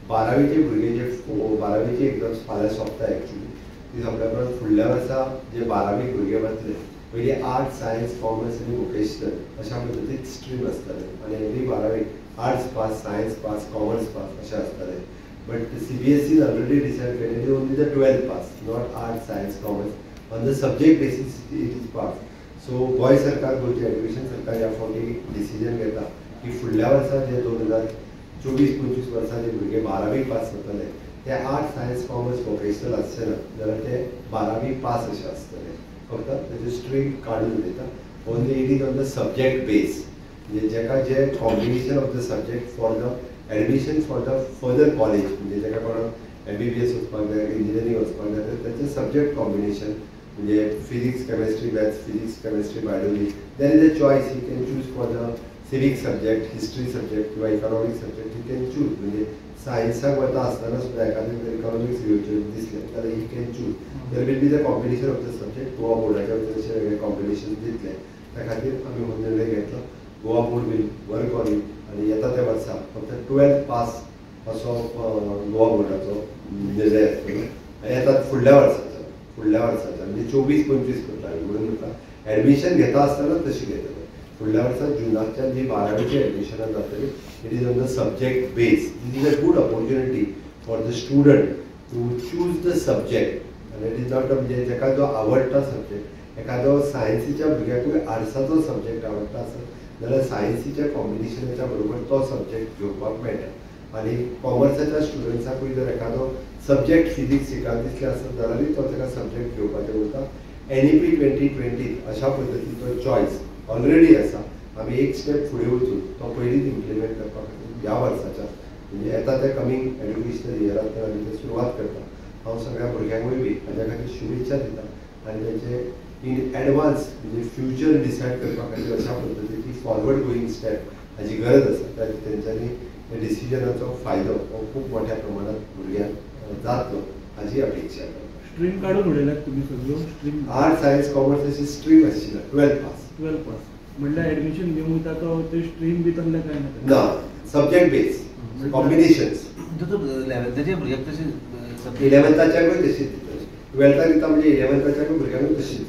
बारावीचे भुरगे जे बारावीची एक्झाम्स फाल्यां सोंपता एक्चुली, ती सोंपल्या उपरांत फुडल्या वर्सा जे बारावी भुरगे वतले, पयलीं आर्ट्स, सायन्स, कॉमर्स आनी वोकेशनल अशा पद्दतीन स्ट्रीम आसताले आनी एवरी बारावी arts pass, science pass, commerce pass अशें आसतालें. बट सीबीएसईन ऑलरेडी डिसायड केलें only the 12th pass, not arts, science, commerce. On the subject basis it is pass. So Goa सरकार, गोंयचें एज्युकेशन सरकार ह्या फावटी डिसिजन घेता की फुडल्या वर्सा जे 2024-25 वर्सा जे भुरगे बारावी पास जातले ते आर्ट्स, सायन्स, कॉमर्स, वोकेशनल आसचे ना, जाल्यार ते बारावी पास अशें आसतले. फक्त तेजे स्ट्रीम काडून उडयता. Only it is on the subject base, म्हणजे जेका जे combination of the subject for the admission for the further college, म्हणजे जेका कोणाक एमबीबीएस वचपाक जाय, इंजिनियरींग वचपाक जाय, तर तेचें सब्जेक्ट कॉम्बिनेशन म्हणजे physics, chemistry, maths, physics, chemistry, biology, there is a choice he can choose for the civic subject, history subject किंवा economics subject he can choose. म्हणजे सायन्साक वता आसतना सुद्दां एखादें जर इकॉनॉमिक्स घेवचें दिसलें जाल्यार he can choose. There will be the combination of the subject. Goa बोर्डाच्या वतीन अशे वेगळे कॉम्बिनेशन दितले, त्या खातीर आमी हो निर्णय घेतला. Goa board will work on it आनी येता त्या वर्सा फक्त 12th पास असो गोवा बोर्डाचो निर्णय आसतलो. आनी येता फुडल्या वर्साच्या, फुडल्या वर्साच्या म्हणजे 24-25 करता आमी, म्हणून म्हणटा एडमिशन घेता आसतना तशी घेतले. फुडल्या वर्सा जुनाच्या जी बारावीची एडमिशनां जातली, it is on the subject base. This is a good opportunity for the student to choose the subject आनी it is not म्हणजे जेका जो आवडटा सब्जेक्ट. एखादो सायन्सीच्या भुरग्याकूय आर्ट्साचो सब्जेक्ट आवडटा आसत जाल्यार सायन्सीच्या कॉम्बिनेशनाच्या बरोबर तो सब्जेक्ट घेवपाक मेळटा. आनी कॉमर्साच्या स्टुडंट्साकूय जर एखादो सब्जेक्ट फिजिक्स शिकान दिसलें आसत जाल्यारूय तो ताका सब्जेक्ट घेवपाचें उरता. एनईपी 2020 अशा पद्दतीचो चॉयस ऑलरेडी आसा. आमी एक स्टेप फुडें वचून तो पयलींच इम्प्लिमेंट करपा खातीर ह्या वर्साच्या म्हणजे येता त्या कमींग एड्युकेशनल इयराक तर आमी ते सुरवात करता. हांव सगळ्या भुरग्यांकूय बी हाज्या खातीर शुभेच्छा दिता आनी तेंचे इन एडवान्स म्हणजे फ्युचर डिसायड करपा खातीर अशा पद्दतीची फॉरवर्ड गोईंग स्टेप हाजी गरज आसा. तेंच्यांनी डिसिजनाचो फायदो हो खूब मोठ्या प्रमाणात भुरग्यांक जातलो हाजी अपेक्षा करता. स्ट्रीम काडून उडयल्यात तुमी सगळ्यो स्ट्रीम? आर्ट्स, सायन्स, कॉमर्स अशी स्ट्रीम आसची ना. 12th pass. 12th पास म्हणल्यार एडमिशन घेवंक वयता तो ते स्ट्रीम बी तसलें कांय ना? ना, सब्जेक्ट बेस कॉम्बिनेशन्स. इलेवन्थाच्या भुरग्याक तशें? इलेवन्थाच्याकूय तशीच दितले. 12थाक दिता म्हणजे इलेवन्थाच्याकूय भुरग्यांकूय तशीच.